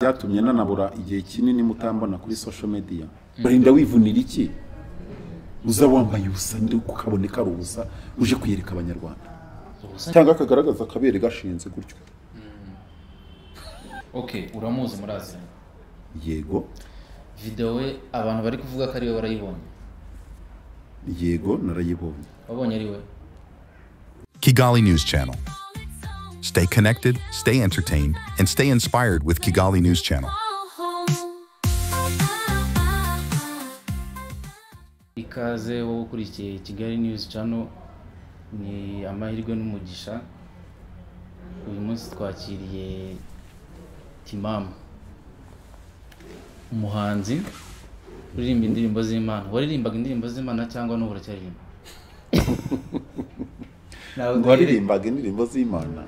Byatumye nanabura igihe kinini mutambona kuri social media. Urinda wivunira iki? Uza wambaye ubusa ukaboneka ari ubusa uje kwiyereka abanyarwanda. Cyangwa akagaragaza akabere gashinze gutyo. Okay, uramuzi muraziranye. Yego. Video we abantu bari kuvuga ko ari we warayibonye. Yego narayibonye. Wabonye ari we. Kigali News Channel. Stay connected, stay entertained, and stay inspired with Kigali News Channel. Ikaze wowe ukurikiye Kigali News Channel, ni amahirwe n'umugisha. Uyu munsi twakiriye Timamu, umuhanzi uririmba indirimbo z'Imana. Waririmbaga indirimbo z'Imana cyangwa n'ubu uracyaririmba? Ngo waririmbaga indirimbo z'Imana?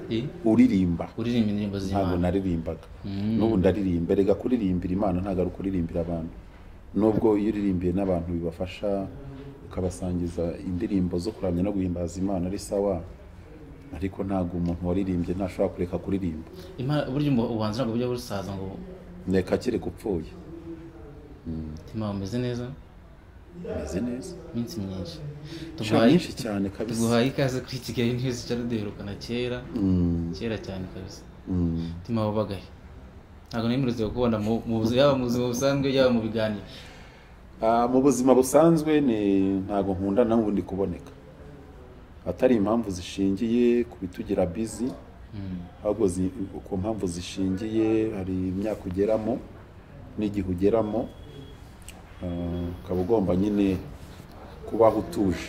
Uririmba. Uririmba indirimbo z'Imana. Ntabwo naririmbaga. N'ubu ndaririmba. Erega kuririmbira Imana ntabwo ari ukuririmbira abantu. Nubwo iyo uririmbiye n'abantu bibafasha ukabasangiza indirimbo zo kuramya no guhimbaza Imana ari sawa, ariko ntabwo umuntu waririmbye ntashobora kureka kuririmba. Imana buryo ubuhanzi ntabwo bujya busaza ngo reka kereka upfuye. Timamu umeze neza? Meze neza. Iminsi myinshi. Tuguhaye cyane kabisa. Tuguhaye ikaze kuri Kigali News Channel, duherukana kera. Kera cyane kabisa. Timamu bagahe. Ntabwo nari kubona mu yaba mu buzima busanzwe yaba mu biganiro. Mu buzima busanzwe ni ntabwo nkunda nawe kuboneka. Atari impamvu zishingiye ku bitugira busy, ahubwo ku mpamvu zishingiye hari imyaka ugeramo n'igihe ugeramo, ukaba ugomba nyine kubaho utuje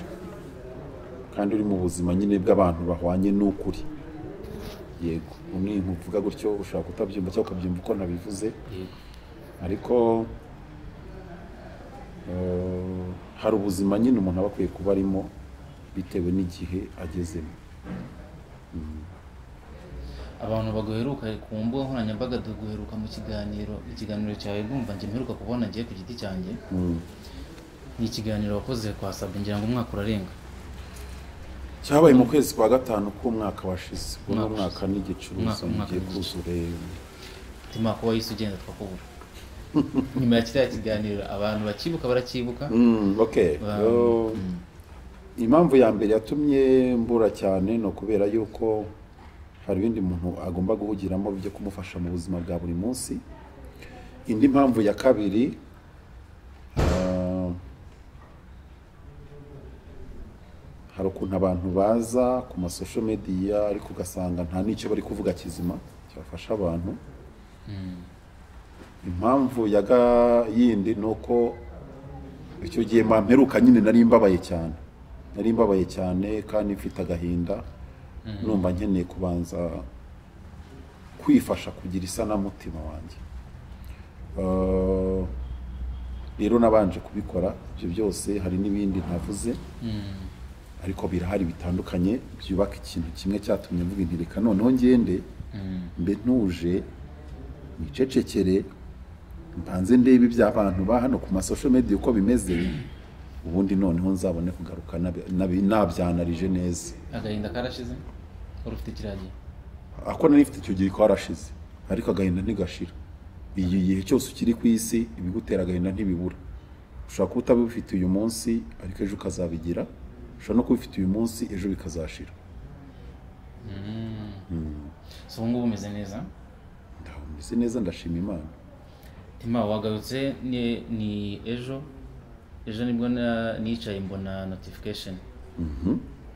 kandi uri mu buzima nyine bw'abantu bahwanye n'ukuri. Yego, umwe nkuvuga gutyo ushaka kutabyumva cyangwa ukabyumva uko nabivuze, ariko hari ubuzima nyine umuntu aba akwiye kuba arimo bitewe n'igihe agezemo. Abantu baguheruka ku mbuga nkoranyambaga duguheruka mu kiganiro, ikiganiro cyawe ndumva njye mperuka kubona ngiye ku giti cyanjye. Ni ikiganiro wakoze kwa Sabin, ngira ngo umwaka urarenga. Cyabaye mu kwezi kwa gatanu k'umwaka washize. Ubwo umwaka n'igicuruzo mugiye kuzure. Tima ko wahise ugenda twakubura. Nyuma ya kiriya kiganiro abantu bakibuka barakibuka. Okay. Impamvu ya mbere yatumye mbura cyane no kubera yuko hari ibindi muntu agomba guhugiramo byo kumufasha mu buzima bwa buri munsi. Indi mpamvu ya kabiri, hari ukuntu abantu baza ku ma social media ariko ugasanga nta n'icyo bari kuvuga kizima cyafasha abantu. Impamvu ya yindi nuko icyo gihe mperuka nyine nari mbabaye cyane. Nari mbabaye cyane kandi mfite agahinda. Numva nkeneye kubanza kwifasha kugira isanamutima wanjye. Rero nabanje kubikora ibyo byose, hari n'ibindi ntavuze ariko birahari bitandukanye byubaka ikintu kimwe cyatumye mvuga nti reka noneho ngende mbe ntuje nicecekere mbanze ndebe iby'abantu ba hano ku ma social media uko bimeze, ubundi noneho nzabone kugaruka nabyanarije neza. Agahinda karashize? Wari ufite kiragiye? Ako nari mfite icyo gihe karashize, ariko agahinda ntigashira. Igihe cyose ukiri ku isi ibigutera agahinda ntibibura. Ushobora kuba utabifite uyu munsi ariko ejo ukazabigira, ushobora no kubifite uyu munsi ejo bikazashira. So ngubu umeze neza? Ndameze neza, ndashima Imana. Tima wagarutse ni ejo. Ejo nibwo nicaye mbona notification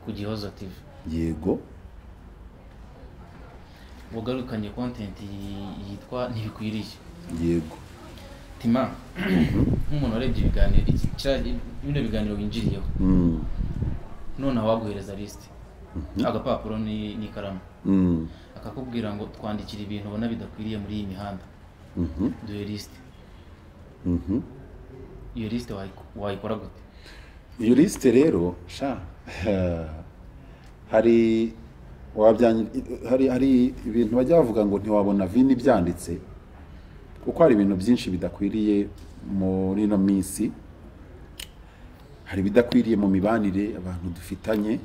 ku Gihozo TV. Yego. Wagarukanye content yitwa Ntibikwiriye. Yego. Tima nk'umuntu warebye ibiganiro bino biganiro winjiriyeho, none waguhereza list, agapapuro n'ikaramu, akakubwira ngo twandikire ibintu ubona bidakwiriye muri iyi mihanda, duhe list. Iyo list wayikora gute? Iyo list rero sha hari hari ibintu bajya bavuga ngo ntiwabona vini byanditse, kuko hari ibintu byinshi bidakwiriye muri ino minsi. Hari ibidakwiriye mu mibanire abantu dufitanye,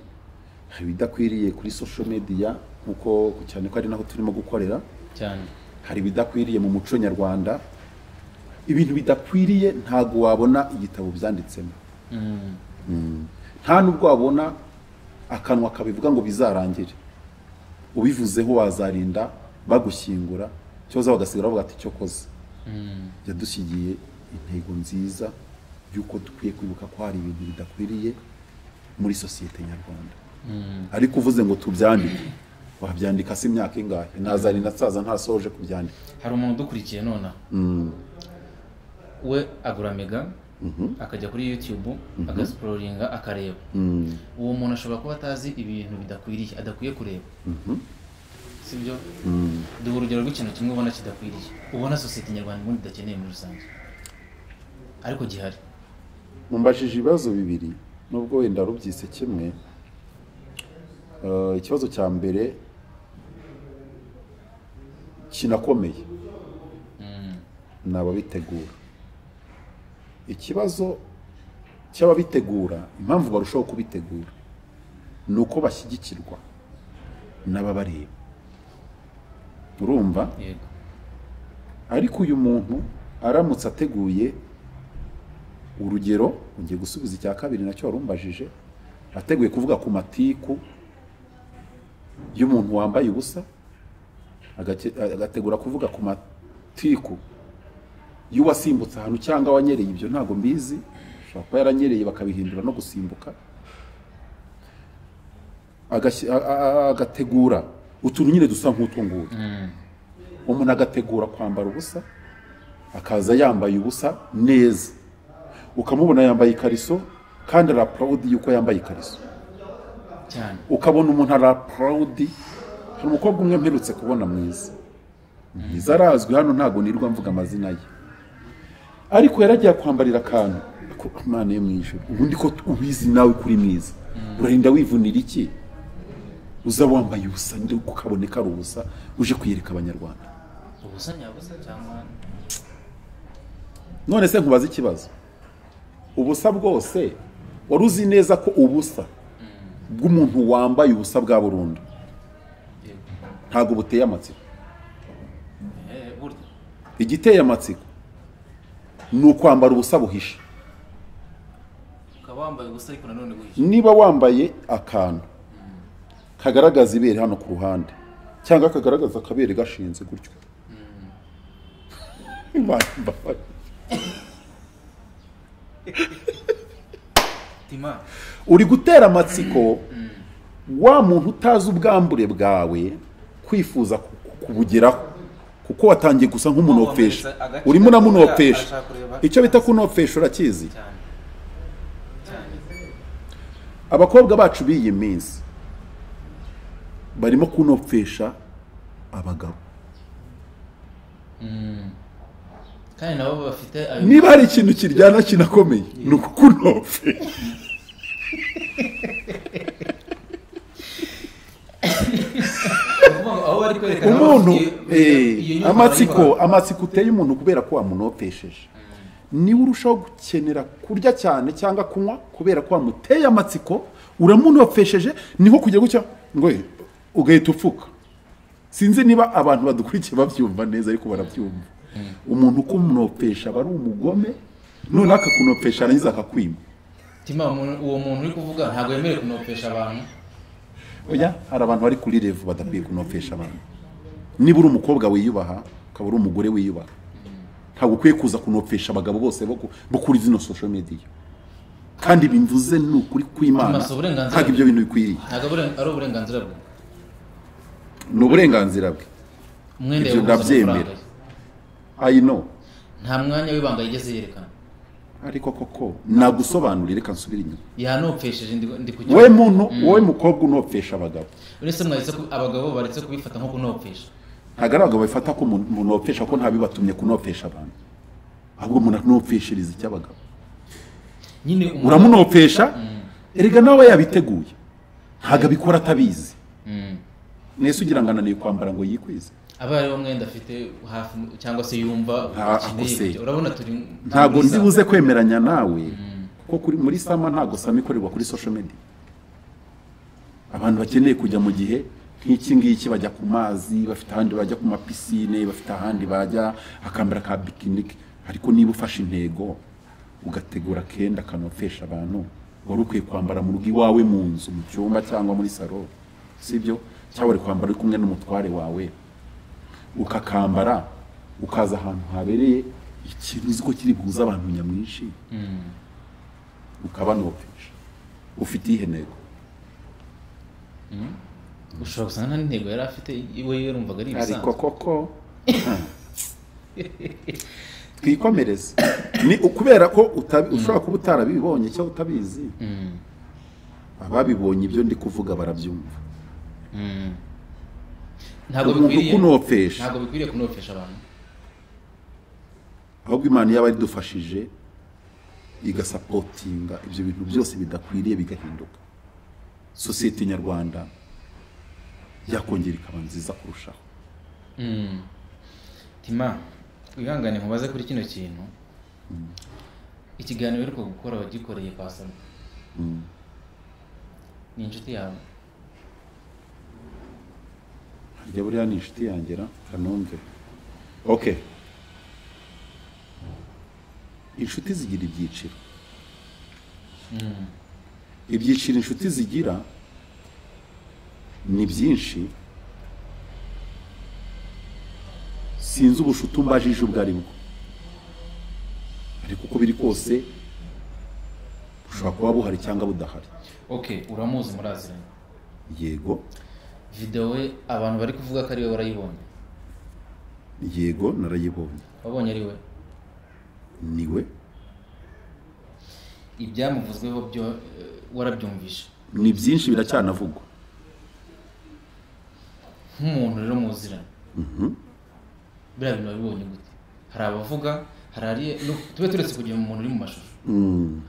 hari ibidakwiriye kuri social media nkuko cyane ko ari naho turimo gukorera cyane. hari ibidakwiriye mu muco nyarwanda. Ibintu bidakwiriye ntago wabona igitabo byanditsemo. Nta nubwo wabona akanwa kabivuga ngo bizarangire. Ubivuzeho wazarinda bagushyingura, cyoza bagasigara bavuga ati cyo koze. Yadusigiye intego nziza y'uko dukwiye kwibuka ko hari ibintu bidakwiriye muri sosiyete nyarwanda. Ariko uvuze ngo tubyandike, wabyandika se imyaka ingahe? Nazarinda nsaza ntasoje kubyandika. Hari umuntu udukurikiye nona we agura mega akajya kuri YouTube agascrollinga akareba. Uwo muntu ashobora kuba atazi ibintu bidakwiriye adakwiye kureba. Sibyo? Duha urugero rw'ikintu kimwe ubona kidakwiriye, ubona sosiyete nyarwanda ubundi idakeneye muri rusange ariko gihari. Mumbajije ibibazo bibiri nubwo wenda rubyise kimwe. Ikibazo cya mbere kinakomeye ni ababitegura. Ikibazo cy'ababitegura, impamvu barushaho kubitegura ni uko bashyigikirwa n'ababareba. Urumva? Yego. Ariko uyu muntu aramutse ateguye, urugero ngiye gusubiza icya kabiri nacyo warumbajije, ateguye kuvuga ku matiku y'umuntu wambaye ubusa, agategura kuvuga ku matiku y'uwasimbutse ahantu cyangwa wanyereye, ibyo ntago mbizi, ashobora kuba yaranyereye bakabihindura no gusimbuka, agategura utuntu nyine dusa nk'utwo ngutwo. Umuntu agategura kwambara ubusa, akaza yambaye ubusa neza, ukamubona yambaye ikariso kandi ara proud yuko yambaye ikariso cyane. Ukabona umuntu ara proud. Hari umukobwa umwe mperutse kubona mwiza mwiza, arazwi hano ntago nirwa mvuga amazina ye, ariko yaragiye kwambarira akantu Imana yo mu ijuru, ubundi ko ubizi nawe kuri mwiza, urarinda wivunira iki uza wambaye ubusa ndi ukaboneka ari ubusa uje kwiyereka abanyarwanda? Ubusa nyabusa cyangwa none se nkubaza ikibazo, ubusa bwose wari uzi neza ko ubusa bw'umuntu wambaye ubusa bwa burundu ntago buteye amatsiko? Igiteye amatsiko ni ukwambara ubusa buhishe. Niba wambaye akantu kagaragaza ibere hano ku ruhande cyangwa kagaragaza akabere gashinze gutyo, uri gutera amatsiko wa muntu utazi ubwambure bwawe kwifuza kubugeraho, kuko watangiye gusa nk'umunopfesha, urimo uramunopfesha. Icyo bita kunopfesha urakizi? Abakobwa bacu b'iyi minsi barimo kunopfesha abagabo. Kandi nabo bafite ayo. Niba hari ikintu kiryana kinakomeye ni ukukunopfesha. Umuntu amatsiko uteye umuntu kubera ko wamunopfesheje, niba urushaho gukenera kurya cyane cyangwa kunywa kubera ko wamuteye amatsiko, uramunopfesheje, niho kujya gutya ngo ugahita upfuka. Sinzi niba abantu badukurikiye babyumva neza, ariko barabyumva. Umuntu ukunopfesha aba ari umugome, none akakunopfesha arangiza akakwima. Tima, uwo muntu uri kuvuga ntabwo yemerewe kunopfesha abantu. Oya, hari abantu bari kuri level badakwiye kunopfesha abantu. Niba uri umukobwa wiyubaha, ukaba uri umugore wiyubaha, ntabwo ukwiye kuza kunopfesha abagabo bose bo kuri zino social media. Kandi bimvuze ni ukuri kw'Imana, ntabwo ibyo bintu bikwiriye. Ntabwo ari uburenganzira bwe. Ni uburenganzira bwe. Ibyo ndabyemera. I know. Nta mwanya w'ibanga yigeze yerekana. Ariko koko nagusobanurira, reka nsubire inyuma. Yanopfesheje ndi kujya. Wowe muntu, wowe mukobwa unopfesha abagabo. Uretse mwahise abagabo baretse kubifata nko kunopfesha. Ntabwo ari abagabo bifata ko umuntu opfesha, ko ntabibatumye kunopfesha abantu. Ahubwo umuntu anopfeshereza icy'abagabo. Nyine uramunopfesha, erega nawe yabiteguye. Ntabwo abikora atabizi. Nese ugira ngo ananiye kwambara ngo yikwize. Aba ari umwenda afite hafi cyangwa se yumva akeneye. Urabona turi ntabwo ndi buze kwemeranya nawe, kuko kuri muri sama ntabwo sama ikorerwa kuri social media. Abantu bakeneye kujya mu gihe Nk'iki ngiki bajya ku mazi, bafite ahandi bajya ku mapisine, bafite ahandi bajya akambara ka bikini. Ariko niba ufashe intego ugategura kenda kanopfesha abantu, wari ukwiye kwambara mu rugo iwawe, mu nzu, mu cyumba cyangwa muri salo, sibyo? Cyangwa wari kwambara uri kumwe n'umutware wawe, ukakambara ukaza ahantu habereye ikintu uzi ko kiri buhuze abantu nyamwinshi, ukabanopfesha. Ufite iyihe ntego? Ushobora gusanga nta n'intego yari afite, iwe yarumvaga ari ibisanzwe. Ariko koko twikomereze ni ukubera ko ushobora kuba utarabibonye cyangwa utabizi. Ababibonye ibyo ndi kuvuga barabyumva. Ntabwo bikwiriye kunopfesha, ntabwo bikwiriye kunopfesha abantu. Ahubwo Imana yaba idufashije igasapotinga ibyo bintu byose bidakwiriye bigahinduka, sosiyete nyarwanda yakongera ikaba nziza kurushaho. Tima, wihangane nkubaze kuri kino kintu. Ikiganiro uheruka gukora wagikoreye kwa Sami, ni inshuti yawe? Harya buriya ni inshuti yanjye ra? Kanumve. Okay, inshuti zigira ibyiciro. Ibyiciro inshuti zigira ni byinshi. Sinzi ubushuti umbajije ubwo ari bwo, ariko uko biri kose bushobora kuba buhari cyangwa budahari. Okay, uramuzi, muraziranye? Yego. Video we abantu bari kuvuga ko ari we, warayibonye? Yego, narayibonye. Wabonye ari we? Niwe. Ibyamuvuzweho byo warabyumvishe? Ni byinshi, biracyanavugwa. Nk'umuntu rero muziranye, biriya bintu wabibonye gute? Hari abavuga, hari tube turetse kugira umuntu uri mu mashusho,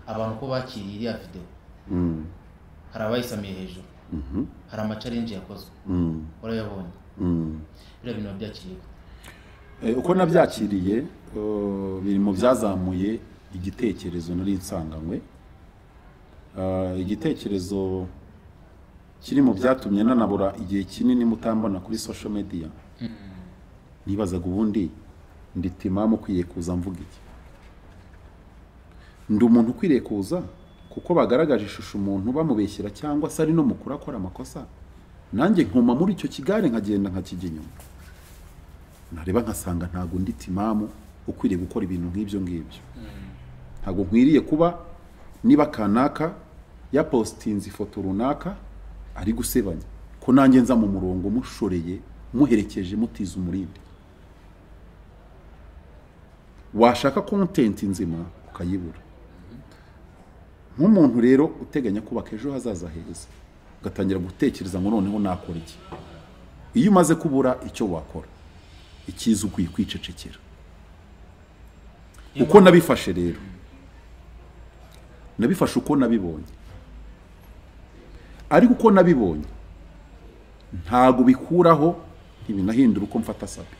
abantu ko bakiriye iriya video, hari abayisamiye hejuru, hari amacalenje yakozwe, warayabonye? Biriya bintu wabyakiriye gute? Uko nabyakiriye biri mu byazamuye igitekerezo nari nsanganywe. Igitekerezo kiri mu byatumye nanabura igihe kinini mutambona kuri social media. Nibazaga ubundi ndi Timamu ukwiye kuza mvuga iki? Ndi umuntu ukwiriye kuza kuko bagaragaje ishusho umuntu bamubeshyira, cyangwa se ari no mukuru akora amakosa, nanjye nkuma muri icyo kigare nkagenda nkakijya inyuma, nareba nkasanga ntago ndi Timamu ukwiriye gukora ibintu nk'ibyo ngibyo. Ntago nkwiriye kuba niba kanaka yapostinze ifoto runaka ari gusebanya, ko nanjye nza mu murongo mushoreye, muherekeje, mutiza umurindi. Washaka content nzima ukayibura. Nk'umuntu rero uteganya kubaka ejo hazaza heza, ugatangira gutekereza ngo noneho nakora iki. Iyo umaze kubura icyo wakora, icyiza ukwiye kwicecekera. Uko nabifashe rero, nabifashe uko nabibonye. Ariko uko nabibonye ntago bikuraho, ntibinahindura uko mfata Sabe.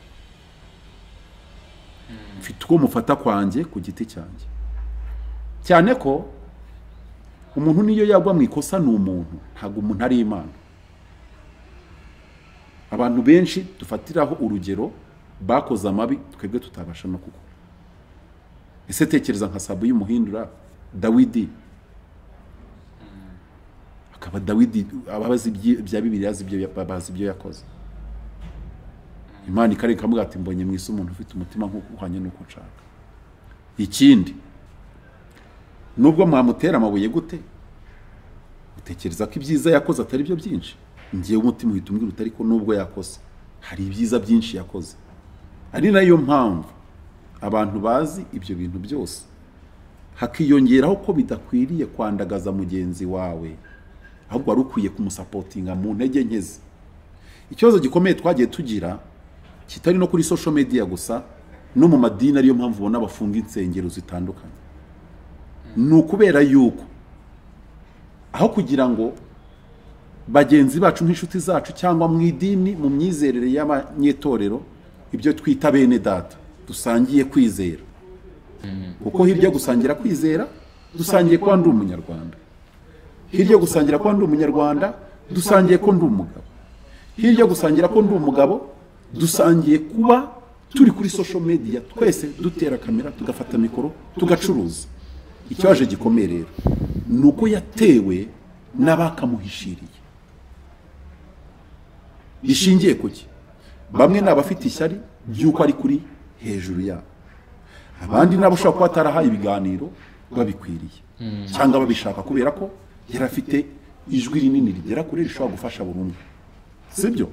Mfite uko mufata kwanjye ku giti cyanjye. Cyane ko umuntu niyo yagwa mu ikosa ni umuntu, ntago umuntu ari Imana. Abantu benshi dufatiraho urugero bakoze amabi twebwe tutabasha no gukora. Ese tekereza nka Sabu y'umuhindura Dawidi, akaba Dawidi ababazi ibya Bibiliya azi ibyo bazi ibyo yakoze. Imana ikareka ikamuga ati mbonye mu isi umuntu ufite umutima nk'uko uhanye n'uko nshaka. Ikindi, nubwo mwamutera amabuye gute, utekereza ko ibyiza yakoze atari byo byinshi? Ngiye umutima uhita umbwira utari ko nubwo yakoze hari ibyiza byinshi yakoze. Ari nayo mpamvu abantu bazi ibyo bintu byose, hakiyongeraho ko bidakwiriye kwandagaza mugenzi wawe, ahubwo wari ukwiye kumusapotinga mu ntege nke ze. Ikibazo gikomeye twagiye tugira kitari no kuri social media gusa, no mu madini, ariyo mpamvu ubona bafunga insengero zitandukanye. Ni ukubera yuko aho kugira ngo bagenzi bacu nk'inshuti zacu cyangwa mu idini, mu myizerere y'abanyetorero, ibyo twita bene data dusangiye kwizera, kuko hirya gusangira kwizera dusangiye kuba ndi umunyarwanda, hirya gusangira kuba ndi umunyarwanda dusangiye ko ndi umugabo, Hirya gusangira ko ndi umugabo, dusangiye kuba turi kuri social media twese, dutera kamera, tugafata mikoro, tugacuruza. Ikibazo gikomeye rero ni uko yatewe n'abakamuhishiriye. Bishingiye kuki? Bamwe ni abafite ishyari ry'uko ari kuri hejuru yabo, abandi nabo ushobora kuba atarahaye ibiganiro babikwiriye cyangwa babishaka, kubera ko yari afite ijwi rinini rigera kure rishobora gufasha buri umwe, sibyo?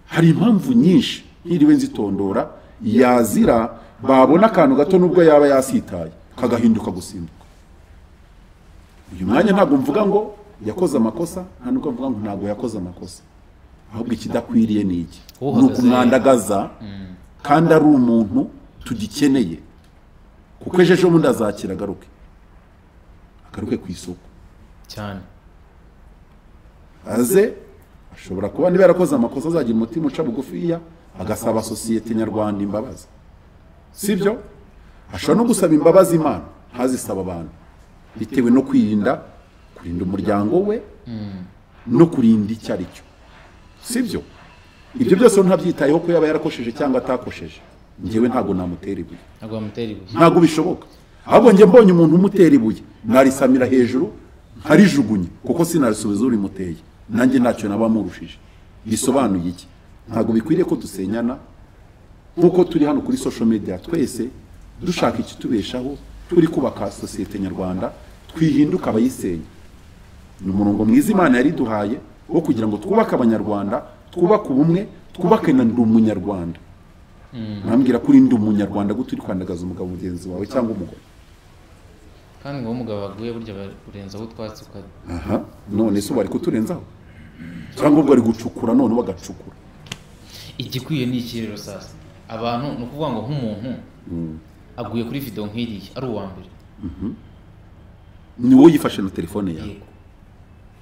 Hari impamvu nyinshi ntiriwe nzitondora, yazira babona akantu gato nubwo yaba yasitaye kagahinduka gusimbuka. Uyu mwanya ntabwo mvuga ngo yakoze amakosa, nta nubwo mvuga ngo ntabwo yakoze amakosa, ahubwo ikidakwiriye ni iki? Ni ukumwandagaza kandi ari umuntu tugikeneye, kuko ejo bundi azakira agaruke ku isoko cyane. Aze ashobora kuba niba yarakoze amakosa azagira umutima uca bugufiya agasaba sosiyete nyarwanda imbabazi, sibyo? Ashobora no gusaba imbabazi Imana ntazisaba abantu, bitewe no kwirinda, kurinda umuryango we no kurinda icyo ari cyo, sibyo? Ibyo byose ntabyitayeho ko yaba yarakosheje cyangwa atakosheje, njyewe ntabwo namutera ibuye, ntabwo bishoboka. Ahubwo njye mbonye umuntu umutera ibuye narisamira hejuru nkarijugunya, kuko sinarisubiza urimuteye, nanjye ntacyo naba murushije. Bisobanuye iki? Ntabwo bikwiriye ko dusenyana nkuko turi hano kuri social media twese dushaka ikitubeshaho, turi kubaka sosiyete nyarwanda, twihinduka abayisenya. Ni umurongo mwiza Imana yari duhaye wo kugira ngo twubake abanyarwanda, twubake ubumwe, twubake na ndi umunyarwanda. Nambwira kuri ndi umunyarwanda gute uri kwandagaza umugabo mugenzi wawe cyangwa umugore? Kandi ngo umugabo aguye burya urenzaho utwatsi. Aha, none se bari kuturenzaho cyangwa ubwo ari gucukura none bagacukura. Igikwiye ni iki rero sasa? Abantu ni ukuvuga ngo nk'umuntu aguye kuri video nk'iriya ari uwa mbere, ni wowe yifashe na telefone yawe,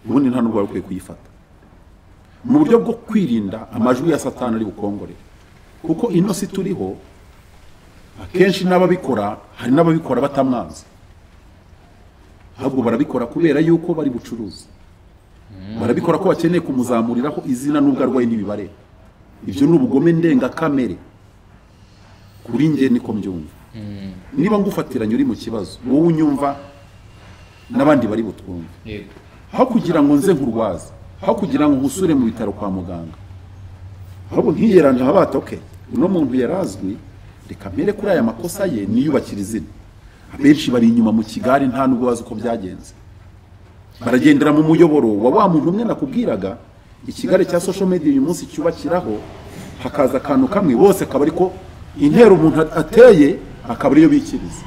ubundi nta nubwo wari ukwiye kuyifata, mu buryo bwo kwirinda amajwi ya Satani ari bukongorere. Kuko ino si turiho akenshi n'ababikora, hari n'ababikora batamwanze, ahubwo barabikora kubera yuko bari bucuruzi, barabikora ko bakeneye kumuzamuriraho izina nubwo arwaye n'ibibareba. Ibyo ni ubugome ndengakamere kuri njye, niko mbyumva. Niba ngufatiranye uri mu kibazo, wowe unyumva n'abandi bari butwumve, aho kugira ngo nze nkurwaze, aho kugira ngo nkusure mu bitaro kwa muganga, ahubwo nkiyeranje habata okay, uno muntu yarazwi, reka mpere kuri aya makosa ye niyubakira izina. Abenshi bari inyuma mu kigari nta nubwo bazi uko byagenze, baragendera mu muyoboro wa muntu umwe nakubwiraga. Ikigare cya social media uyu munsi cyubakiraho, hakaza akantu kamwe bose akaba ariko intero umuntu ateye akaba ariyo bikiriza.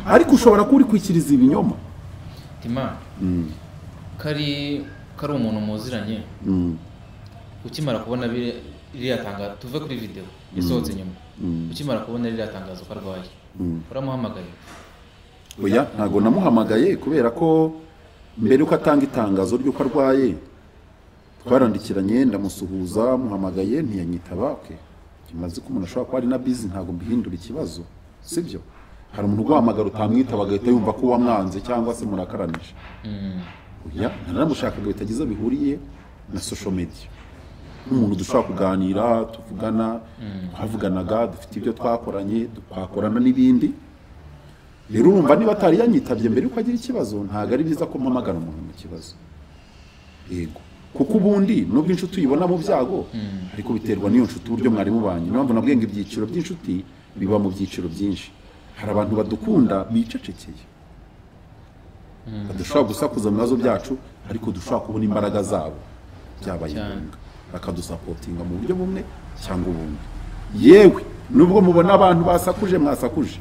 Ariko ushobora kuba uri kwikiriza ibinyoma. Tima, kari umuntu muziranye, ukimara kubona ririya tangazo, tuve kuri video yasohotse nyuma, ukimara kubona ririya tangazo ko arwaye, uramuhamagaye? Oya, ntabwo namuhamagaye, kubera ko mbere uko atanga itangazo ry'uko arwaye twarandikiranye, ndamusuhuza, muhamagaye ntiyanyitaba. Okay, kimaze ko umuntu ashobora kuba ari na busy, ntabwo mbihindura ikibazo, sibyo? Hari umuntu uguhamagara utamwitaba agahita yumva ko wamwanze cyangwa se murakaranije. Oya, naramushakaga bitagize bihuriye na social media. Umuntu dushobora kuganira, tuvugana, twavuganaga, dufite ibyo twakoranye, twakorana n'ibindi. Rero urumva niba atari yanyitabye mbere yuko agira ikibazo, ntabwo ari byiza ko mpamagara umuntu mu kibazo. Yego, kuko ubundi nubwo inshuti uyibona mu byago, ariko biterwa n'iyo nshuti uburyo mwari mubanye. Niyo mpamvu nabwiye ngo ibyiciro by'inshuti biba mu byiciro byinshi. Hari abantu badukunda bicecekeye, badashobora gusakuza mu bibazo byacu, ariko dushobora kubona imbaraga zabo byabaye ngombwa bakadusapotinga mu buryo bumwe cyangwa ubundi. Yewe nubwo mubona abantu basakuje mwasakuje,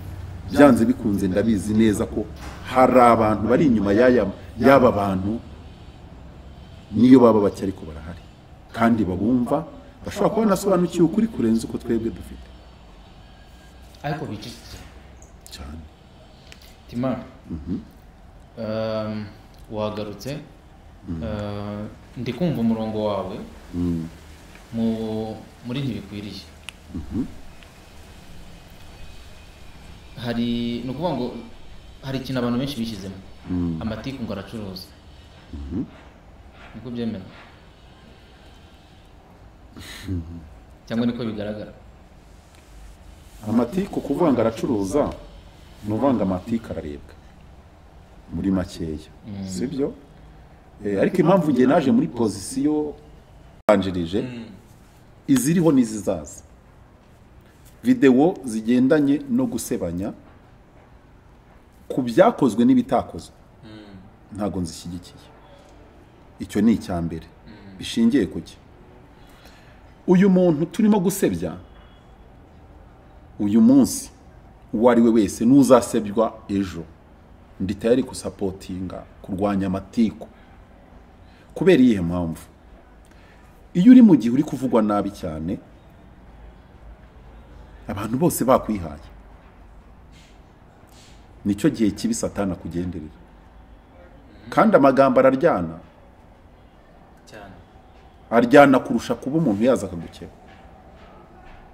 byanze bikunze ndabizi neza ko hari abantu bari inyuma y'aba bantu, niyo baba bake ariko barahari kandi babumva, bashobora kuba banasobanukiwe ukuri kurenza uko twebwe dufite, ariko bicecekeye cyane. Tima, wagarutse, ndi kumva umurongo wawe muri ntibikwiriye. Hari ni ukuvuga ngo hari ikintu abantu benshi bishyizemo, amatiku ngo aracuruza, niko byemera? Cyangwa niko bigaragara? Amatiku kuvuga ngo aracuruza, ni uvanga amatiku ararebwa muri makeya, sibyo? Ariko impamvu ngiye naje muri pozisiyo banjirije iziriho n'izizaza, videwo zigendanye no gusebanya ku byakozwe n'ibitakozwe ntago nzishyigikiye. Icyo ni icya mbere. Bishingiye kuki? Uyu muntu turimo gusebya uyu munsi, uwo ari we wese n'uzasebywa ejo, ndi tayari gusapotinga kurwanya amatiku. Kubera iyihe mpamvu? Iyo uri mu gihe uri kuvugwa nabi cyane, abantu bose bakwihaye, nicyo gihe kibi Satani akugenderera. Kandi amagambo araryana cyane, aryana kurusha kuba umuntu yaza akagukeba.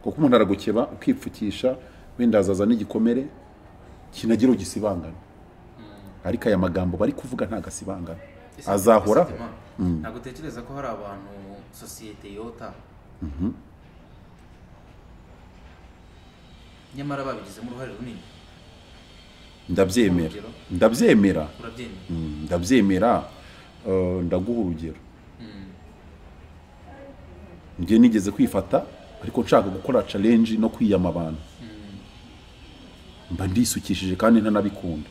Kuko umuntu aragukeba ukipfukisha, wenda azaza n'igikomere kinagira ugisibangana. Ariko aya magambo bari kuvuga ntagasibangana, azahoraho. Ntabwo utekereza ko hari abantu sosiyete yota nyamara babigizemo uruhare runini? Ndabyemera, ndabyemera, ndabyemera. Ndaguha urugero. Njye nigeze kwifata ariko nshaka gukora challenge no kwiyama abantu, mba ndisukishije kandi ntanabikunda.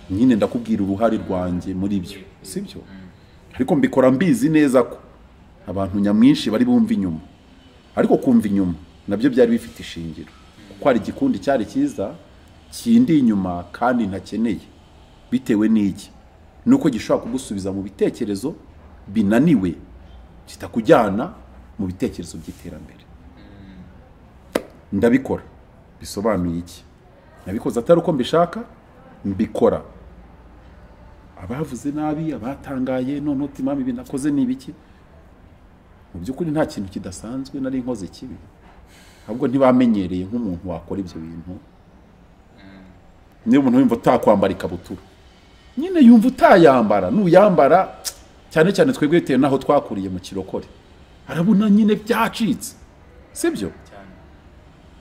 Nyine ndakubwira uruhare rwanjye muri byo, sibyo? Ariko mbikora mbizi neza ko abantu nyamwinshi bari bumva inyuma. Ariko kumva inyuma nabyo byari bifite ishingiro, kuko hari igikundi cyari cyiza kindi inyuma kandi ntakeneye. Bitewe n'iki? Nuko gishobora kugusubiza mu bitekerezo binaniwe, kitakujyana mu bitekerezo by'iterambere. Ndabikora bisobanuye iki? Nabikoze atari uko mbishaka, mbikora abavuze nabi, abatangaye, none uti mama ibi nakoze ni ibiki? Mu by'ukuri nta kintu kidasanzwe nari nkoze kibi, ahubwo ntibamenyereye nk'umuntu wakora ibyo bintu. Niyo umuntu yumva utakwambara ikabutura, nyine yumva utayambara, nuyambara cyane cyane twebwe bitewe naho twakuriye mu kirokore, arabona nyine byacitse, sibyo?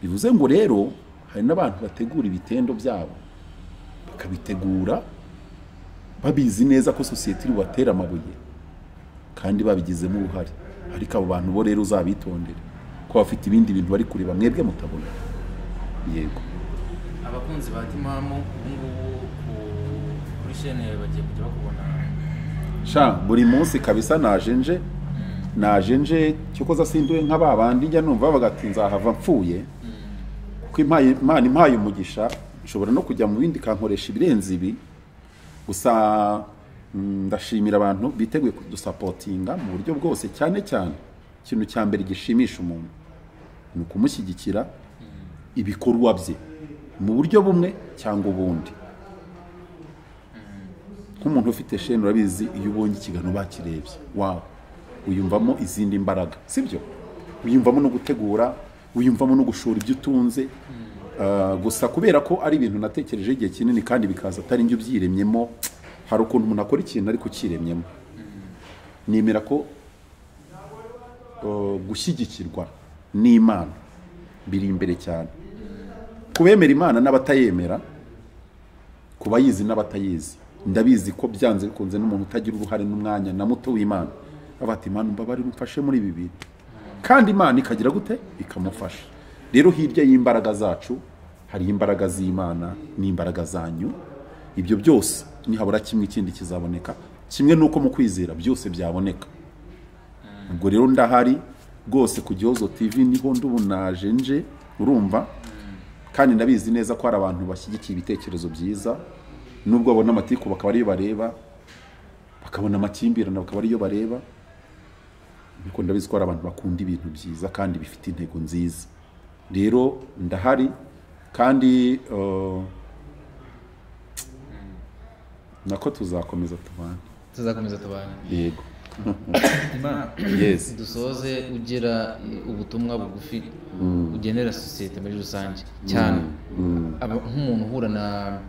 Bivuze ngo rero hari n'abantu bategura ibitendo byabo, bakabitegura babizi neza ko sosiyete iri bubatere amabuye kandi babigizemo uruhare. Ariko abo bantu bo rero uzabitondere, ko bafite ibindi bintu bari kureba mwebwe mutabona. Yego, abakunzi ba Timamu ubu ngubu kuri chaîne bagiye kujya bakubona sha buri munsi kabisa. Naje nje cyokoza sinduwe nka babandi njya numva bavuga ati nzahava mfuye, kuko Imana impaye umugisha nshobora no kujya mu bindi kankoresha ibirenze ibi. Gusa ndashimira abantu biteguye kudusapotinga mu buryo bwose. Cyane cyane ikintu cya mbere gishimisha umuntu ni ukumushyigikira ibikorwa bye mu buryo bumwe cyangwa ubundi. Nk'umuntu ufite chaîne urabizi, iyo ubonye ikiganiro bakirebye, wow, uyumvamo izindi mbaraga, sibyo? Uyumvamo no gutegura, uyumvamo no gushora ibyo utunze. Gusa kubera ko ari ibintu natekereje igihe kinini kandi bikaza atari njye ubyiremyemo, hari ukuntu umuntu akora ikintu ariko ukiremyemo. Nemera ko gushyigikirwa n'Imana biri imbere cyane. Kubemera Imana n'abatayemera, kubayizi n'abatayizi, ndabizi ko byanze bikunze n'umuntu utagira uruhare n'umwanya na muto w'Imana abati Imana mbabarira umfashe muri ibi bintu, kandi Imana ikagira gute? Ikamufasha. Rero hirya y'imbaraga zacu hari imbaraga z'Imana n'imbaraga zanyu. Ibyo byose nihabura kimwe ikindi kizaboneka, kimwe nuko mu kwizera byose byaboneka. Ubwo rero ndahari rwose ku Gihozo TV niho ndubunaje nje, urumva? Kandi ndabizi neza ko hari abantu bashyigikiye ibitekerezo byiza, nubwo babona amatiku bakaba ariyo bareba, bakabona amakimbirane bakaba ariyo bareba, ariko ndabizi ko hari abantu bakunda ibintu byiza kandi bifite intego nziza. Rero ndahari kandi nako tuzakomeza tubane. Tuzakomeza tubane. Yego. Yes. Dusoze ugira ubutumwa bugufi ugenera sosiyete muri rusange cyane nk'umuntu uhura na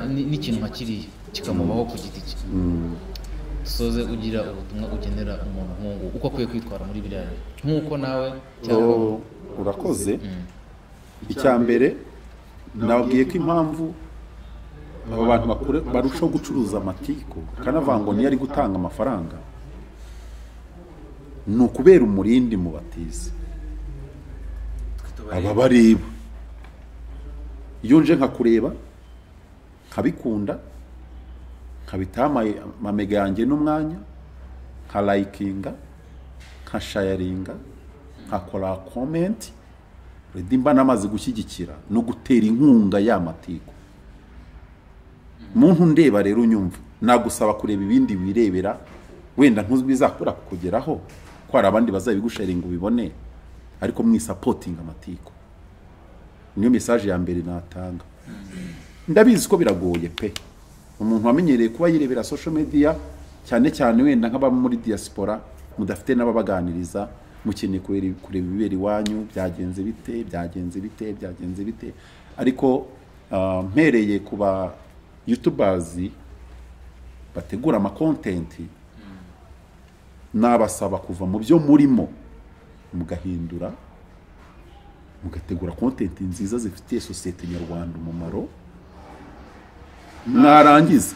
n'ikintu nka kiriya kikamubaho ku giti cye. Dusoze ugira ubutumwa ugenera umuntu nk'ubu uko akwiye kwitwara muri biriya bihe nk'uko nawe cyangwa Urakoze. Icya mbere nababwiye ko impamvu aba bantu barushaho gucuruza amatiku kanavuga ngo niyo ari gutanga amafaranga ni ukubera umurindi mu batizi aba bareba. Iyo nje nkakureba nkabikunda nkabitama amamega yanjye n'umwanya, nkalayikinga, nkashayaringa, nkakora comment, mba namaze gushyigikira no gutera inkunga ya matiku. Muntu ndeba rero unyumva, nagusaba kureba ibindi wirebera, wenda ntuzbizakura kukugeraho ko hari abandi bazabigusharinga ubibone, ariko mwisapotinga amatiku. Niyo message ya mbere natanga. Ndabizi ko biragoye pe. Umuntu wamenyereye kuba yirebera social media cyane cyane wenda nk'aba muri diaspora mudafite n'ababaganiriza, mukeneye kureba ibibera iwanyu, byagenze bite, byagenze bite, byagenze bite. Ariko mpereye kuba YouTubers bategura ama content, nabasaba kuva mu byo murimo mugahindura, mugategura content nziza zifitiye societe nyarwanda umumaro, mwarangiza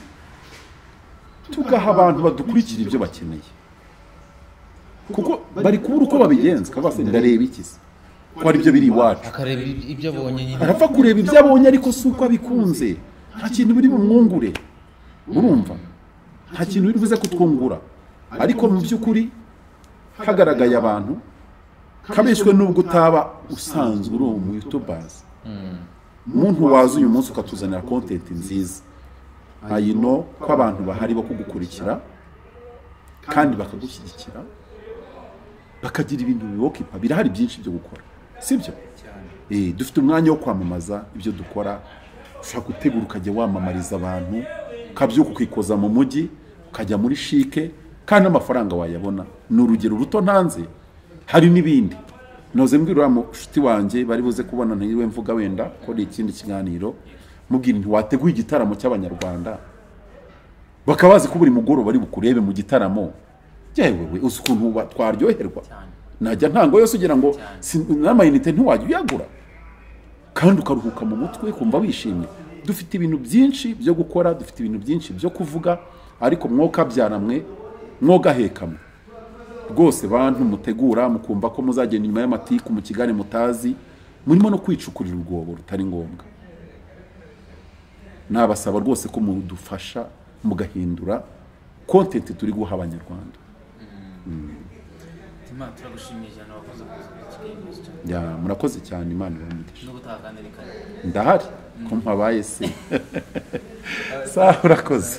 tugaha abantu badukurikira ibyo bakeneye, kuko bari kubura uko babigenza. Kabase ndareba iki se ko ari byo biri iwacu, akareba ibyo abonye nyine, arapfa kureba ibyo abonye ariko si uko abikunze. Nta kintu biri bumwungure, urumva nta kintu biri buze kutwungura. Ariko mu by'ukuri hagaragaye abantu kabeshwe nubwo utaba usanzwe uri umu YouTubers, umuntu waza uyu munsi ukatuzanira content nziza, ayino ko abantu bahari bo kugukurikira kandi bakagushyigikira, bakagira ibintu bibokipa. Birahari byinshi byo gukora, sibyo? Dufite umwanya wo kwamamaza ibyo dukora. Ushobora gutegura ukajya wamamariza abantu, ukabyuka ukikoza mu mujyi, ukajya muri shike, kandi amafaranga wayabona. Ni urugero ruto ntanze, hari n'ibindi. Noze mbwira mushuti wanjye bari buze kubona ntiriwe mvuga wenda ko ari ikindi kiganiro, mubwira nti wateguye igitaramo cy'abanyarwanda bakaba bazi ko buri mugoroba bari bukurebe mu gitaramo. Yewe uzi ukuntu twaryoherwa, najya ntango yose ugira ngo n'amayinite ntiwajya uyagura, kandi ukaruhuka mu mutwe kumva wishimye. Dufite ibintu byinshi byo gukora, dufite ibintu byinshi byo kuvuga, ariko mwoka byaramwe mwogahekamwe rwose. Bantu mutegura mukumva ko muzagenda inyuma y'amatiku mu kigare mutazi, murimo no kwicukurira urwobo rutari ngombwa. Nabasaba rwose ko mudufasha mugahindura content turi guha abanyarwanda. Imana turagushimiye cyane, wakoze kuza kuri Kigali News Channel. Ya, murakoze cyane, Imana ibahe umugisha. Ndahari ko mpabaye se. Sawa, urakoze.